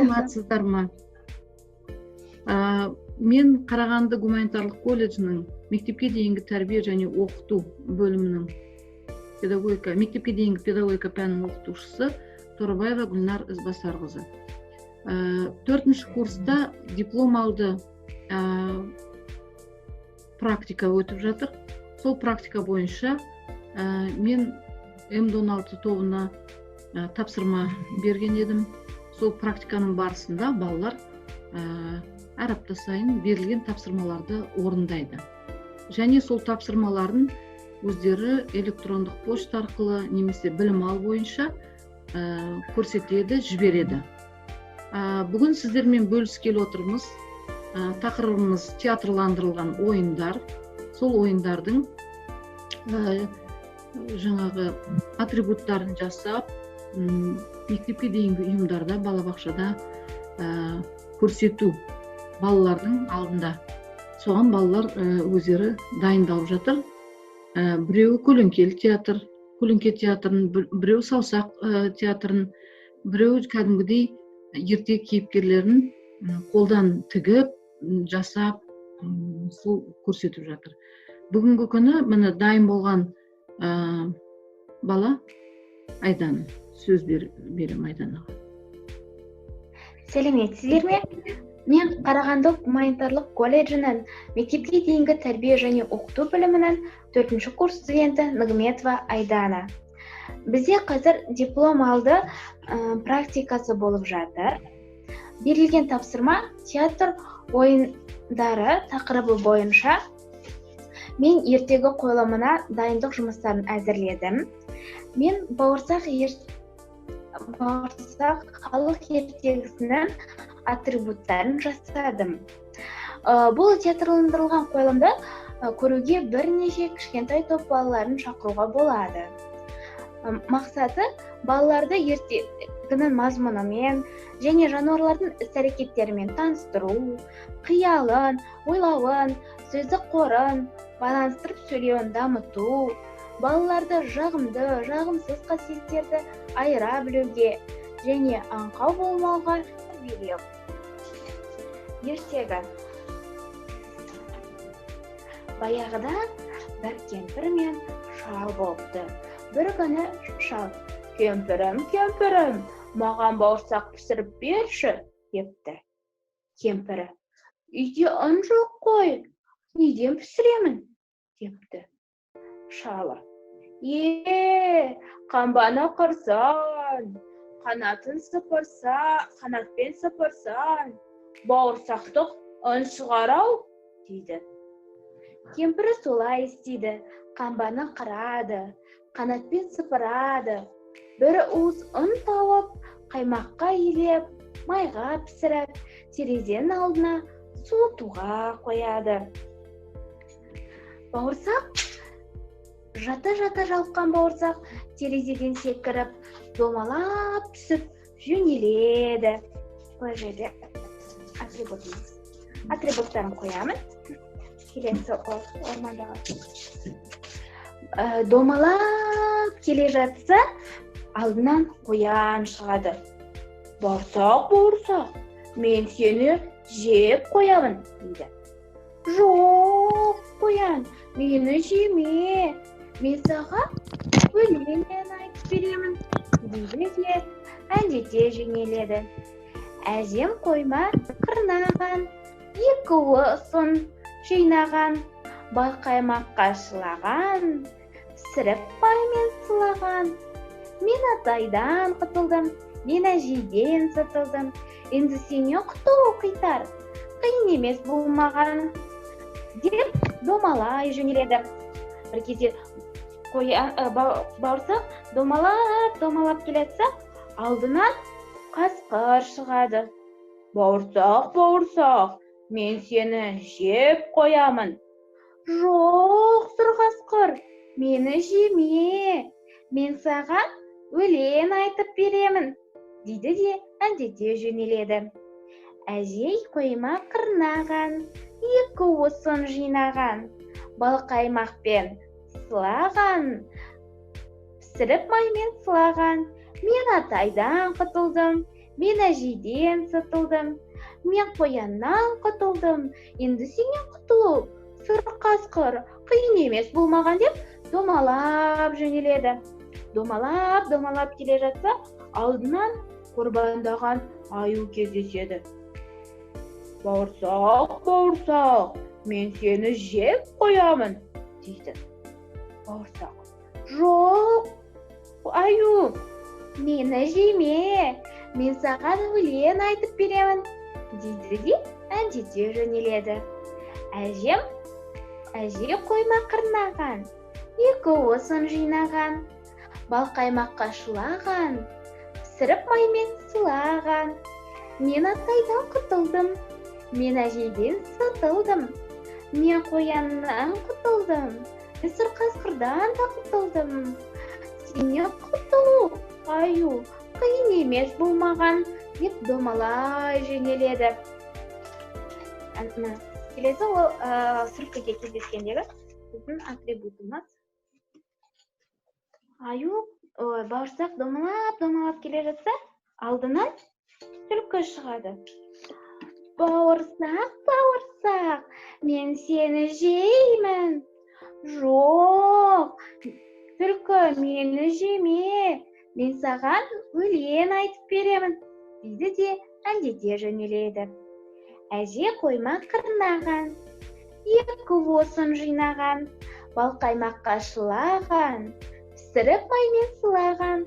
Саламатсыздар ма? Мен Қарағанды гуманитарлық колледжінің мектепке дейінгі тәрбие және оқыту бөлімінің педагогика, мектепке дейінгі педагогика пәнінің оқытушысы Торыбаева Гүлнар Ізбасарқызы. 4-ші курста диплом алды, практика өтіп жатыр. Сол практика бойынша мен М16 тобына тапсырма берген едім. Сол практиканың барысында балалар әр апта сайын берілген тапсырмаларды орындайды. Және сол тапсырмаларын өздері электрондық почта арқылы немесе білім ал бойынша көрсетеді, жібереді. Бүгін сіздермен бөліскелі отырмыз. Тақырыбымыз театрландырылған ойындар. Сол ойындардың жаңағы атрибуттарын жасап, мектепке дейінгі ұйымдарда, балабақшада көрсету балалардың алдында. Соған балалар өздері дайындалып жатыр. Біреуі көлеңкелі театр, көлеңке театрын, біреуі саусақ театрын, біреуі кәдімгідей ертегі кейіпкерлерін қолдан тігіп, жасап, сол көрсетіп жатыр. Бүгінгі күні міне дайын болған бала Айдана. Сөз беремін Айданаға. Сәлеметсіздер ме? Мен Қарағанды гуманитарлық колледжінің мектепке дейінгі тәрбие және оқыту бөлімінің 4-ші курс студенті Нығметова Айдана. Бізде қазір диплом алды практикасы болып жатыр. Берілген тапсырма театр ойындары тақырыбы бойынша мен ертегі қойылымына дайындық жұмыстарын әзірледім. Мен бауырсақ халық ертегісінің атрибуттарын жасадым. Бұл театрландырылған қойылымды көруге бірнеше кішкентай топ балаларын шақыруға болады. Мақсаты балаларды ертегінің мазмұнымен және жануарлардың іс-әрекеттерімен таныстыру, қиялын, ойлауын, сөздік қорын, байланыстырып сөйлеуін дамыту, балаларды жағымды, жағымсыз қасиеттерді айыра білуге және аңқау болмауға тәрбиелеу. Ертегі. Баяғыда бір кемпір мен шал болыпты. Бір күні шал: «Кемпірім, кемпірім, маған бауырсақ пісіріп берші», депті. Кемпірі: «Үйде ұн жоқ қой, неден пісіремін?» депті. Шалы: «Е, қамбаны қырсаң, қанатын сыпырса, қанатпен сыпырсаң, бауырсақтық ұн шығар-ау», дейді. Кемпірі солай істейді, қамбаны қырады, қанатпен сыпырады. Бір уыс ұн тауып, қаймаққа илеп, майға пісіріп, терезенің алдына суытуға қояды. Бауырсақ жата-жата жалыққан бауырсақ терезеден секіріп, домалап түсіп жөнеледі. Бұл жерде атрибуттарын қоямын. Келесі ормандағы. Домалап келе жатса, алдынан қоян шығады. «Бауырсақ, бауырсақ, мен сені жеп қоямын», дейді. «Жоқ, қоян, мені жеме, мен саған өлең айтып беремін», дейді де әндете жөнеледі. Әжем қойма қырнаған, екі уысын жинаған, балқаймаққа шылаған, пісіріп маймен сылаған. Мен атайдан құтылдым, мен әжейден сатылдым, енді сенен құтылу қитар, қиын емес бұл маған, деп домалай жөнеледі. Бір кезде бауырсақ домалап келатса, алдынан қасқыр шығады. «Бауырсақ, бауырсақ, мен сені жеп қоямын». «Жоқ, сұр қасқыр, мені жеме, мен саған өлең айтып беремін», дейді де әндете жөнеледі. Әжей қойма қырнаған, екі уысын жинаған, балқаймақпен сылаған, пісіріп маймен сылаған. Мен атайдан құтылдым, Мен әжейден сытылдым, мен қояннан құтылдым, енді сенен құтылу сұр қасқыр қиын емес болмаған деп домалап жөнеледі. Домалап, домалап келе жатса, алдынан қорбаңдаған аю кездеседі. Бауырсақ, бауырсақ, мен сені жеп қоямын, дейді. Бауырсақ: жоқ, аю, мені жеме, мен саған өлең айтып беремін, дейді де әндете жөнеледі. Әжем әже қойма қырнаған, екі уысын жинаған, балқаймаққа шылаған, пісіріп маймен сылаған. Мен атайдан құтылдым, мен әжейден сытылдым, мен қояннан құтылдым, мен сұр қасқырдан да құтылдым. Сенен құтылу, аю, қиын емес болмаған, деп домалай жөнеледі. Келесі ол сүлкіге кездескендегі біздің атрибутымыз. Аю, бауырсақ домалап, домалап келе жатса, алдынан түлкі шығады. Бауырсақ, бауырсақ, мен сені жеймін. Жоқ, түлкі, мені жеме, мен саған өлең айтып беремін, дейді де әндете жөнеледі. Әже қойма қырнаған, екі уысын жинаған, балқаймаққа шылаған, пісіріп маймен сылаған.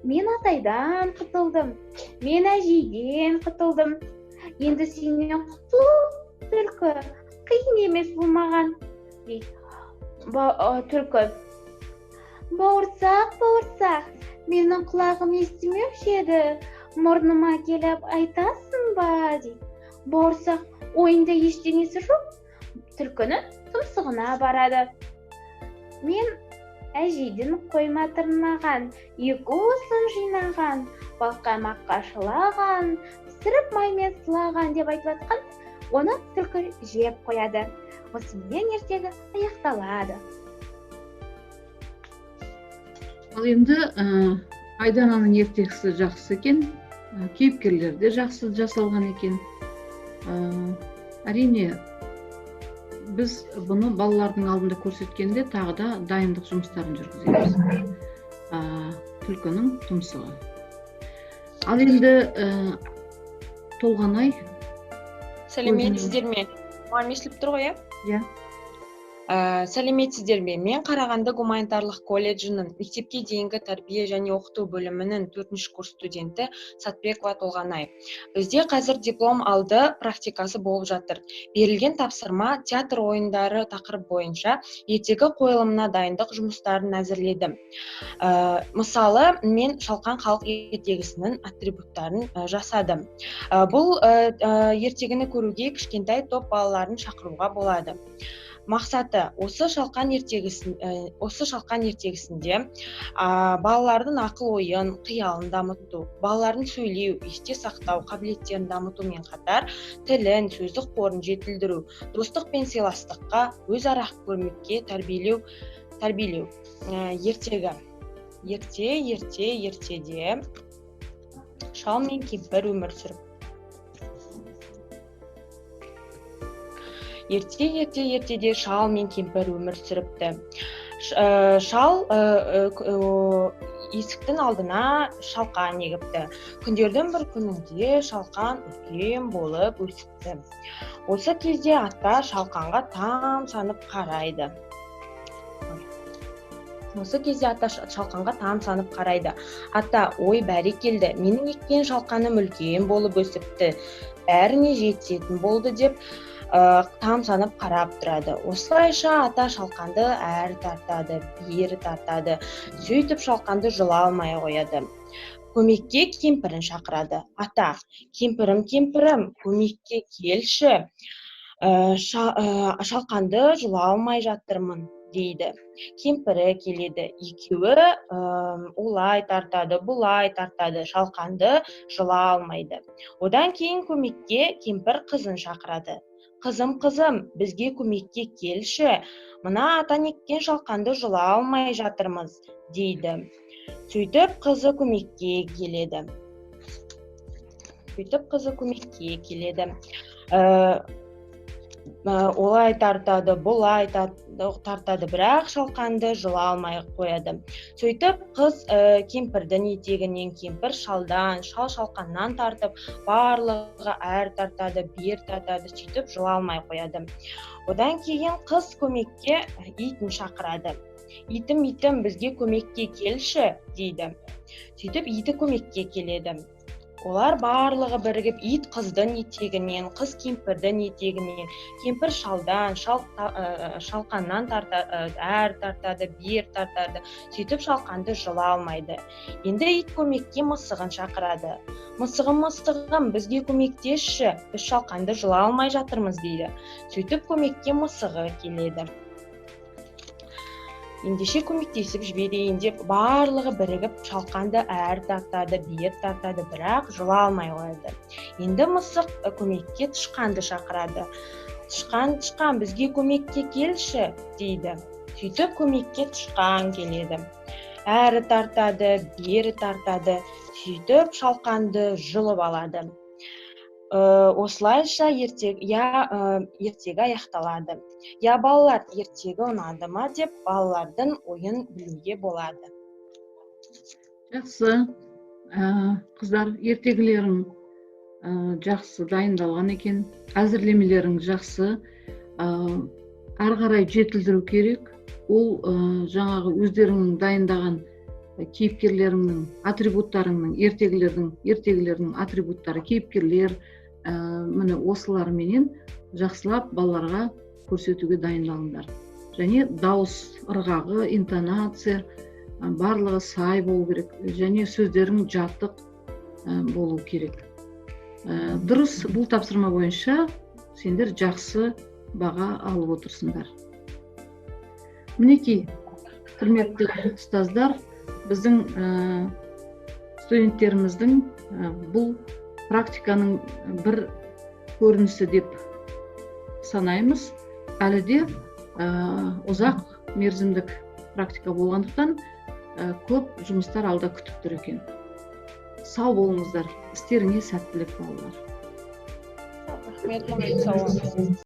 Мен атайдан құтылдым, мен әжейден құтылдым, енді сенен құтылу, түлкі, қиын емес болмаған, дейді. Түлкі: бауырсақ, бауырсақ, менің құлағым естімеуші еді, мұрныма келіп айтасың ба, дейді. Бауырсақ ойында ештеңесі жоқ, түлкінің тұмсығына барады. Мен әжейден қойма тырнаған, екі уысын жинаған, балқаймаққа шылаған, пісіріп маймен сылаған деп айтып жатқан, оны түлкі жеп қояды. Осымен ертегі аяқталады. Ал енді Айдананың ертегісі жақсы екен, кейіпкерлері де жақсы жасалған екен. Әрине, біз бұны балалардың алдында көрсеткенде тағы да дайындық жұмыстарын жүргіземіз. Түлкінің тұмсығы. Ал енді Толғанай. Сәлеметсіздер ме? Маған естіліп тұр ғой, иә? Иә. Сәлеметсіздер ме? Мен Қарағанды гуманитарлық колледжінің мектепке дейінгі тәрбие және оқыту бөлімінің 4-ші курс студенті Сатбекова Толғанай. Бізде қазір диплом алды практикасы болып жатыр. Берілген тапсырма театр ойындары тақырып бойынша ертегі қойылымына дайындық жұмыстарын әзірледім. Мысалы, мен Шалқан халық ертегісінің атрибуттарын жасадым. Бұл ертегіні көруге кішкентай топ балаларын шақыруға болады. Мақсаты осы шалқан ертегісінде балалардың ақыл ойын, қиялын дамыту, балалардың сөйлеу, есте сақтау қабілеттерін дамытумен қатар тілін, сөздік қорын жетілдіру, достық пен сыйластыққа, өзара көмекке тәрбиелеу. Ертегі. Ерте, ерте, ертеде шал мен кемпір өмір сүріп. Ерте, ерте, ертеде шал мен кемпір өмір сүріпті. Шал есіктің алдына шалқан егіпті. Күндердің бір күнінде шалқан үлкен болып өсіпті. Осы кезде ата шалқанға тамсанып қарайды. Осы кезде ата шалқанға тамсанып қарайды. Ата: ой, бәрекелді, менің еккен шалқаным үлкен болып өсіпті, бәріне жететін болды деп тамсанып қарап тұрады. Осылайша ата шалқанды әрі тартады, бері тартады. Сөйтіп шалқанды жұла алмай қояды. Көмекке кемпірін шақырады. Ата: кемпірім, кемпірім, көмекке келші, шалқанды жұла алмай жатырмын, дейді. Кемпірі келеді. Екеуі олай тартады, бұлай тартады, шалқанды жұла алмайды. Одан кейін көмекке кемпір қызын шақырады. Қызым, қызым, бізге көмекке келші, мына атан еккен шалқанды жұла алмай жатырмыз, дейді. Сөйтіп қызы көмекке келеді. Сөйтіп қызы көмекке келеді. Олай тартады, бұлай тартады, бірақ шалқанды жұла алмай қояды. Сөйтіп қыз кемпірдің етегінен, кемпір шалдан, шал шалқаннан тартып, барлығы әр тартады, бер тартады, сөйтіп жұла алмай қояды. Одан кейін қыз көмекке итін шақырады. «Итім, итім, бізге көмекке келші», – дейді. Сөйтіп иті көмекке келеді. Олар барлығы бірігіп, ит қыздың етегінен, қыз кемпірдің етегінен, кемпір шалдан, шал шалқаннан тартады, әр тартады, бер тартады, сөйтіп шалқанды жұла алмайды. Енді ит көмекке мысығын шақырады. «Мысығым, мысығым, бізге көмектесші, біз шалқанды жұла алмай жатырмыз», – дейді. Сөйтіп көмекке мысығы келеді. Ендеше көмектесіп жіберейін деп, барлығы бірігіп шалқанды әр тартады, бер тартады, бірақ жұла алмай қояды. Енді мысық көмекке тышқанды шақырады. «Тышқан, тышқан, бізге көмекке келші», – дейді. Сөйтіп көмекке тышқан келеді. Әрі тартады, бері тартады, сөйтіп шалқанды жұлып алады. Осылайша ертегі аяқталады. Иә, балалар, ертегі ұнады ма деп балалардың ойын білуге болады. Жақсы, қыздар, ертегілерің жақсы дайындалған екен, әзірлемелерің жақсы. Әрі қарай жетілдіру керек. Ол жаңағы өздеріңнің дайындаған кейіпкерлеріңнің атрибуттарыңның, ертегілердің атрибуттары, кейіпкерлер, міне, осыларменен жақсылап балаларға көрсетуге дайындалыңдар. Және дауыс ырғағы, интонация, барлығы сай болу керек және сөздерің жатық болу керек. Дұрыс, бұл тапсырма бойынша сендер жақсы баға алып отырсыңдар. Мінекей, құрметті ұстаздар, біздің студенттеріміздің бұл практиканың бір көрінісі деп санаймыз. Әлі де ұзақ мерзімдік практика болғандықтан, көп жұмыстар алда күтіп тұр екен. Сау болыңыздар, істеріңе сәттілік, балалар! Рахмет, мұғалім, сау болыңыз.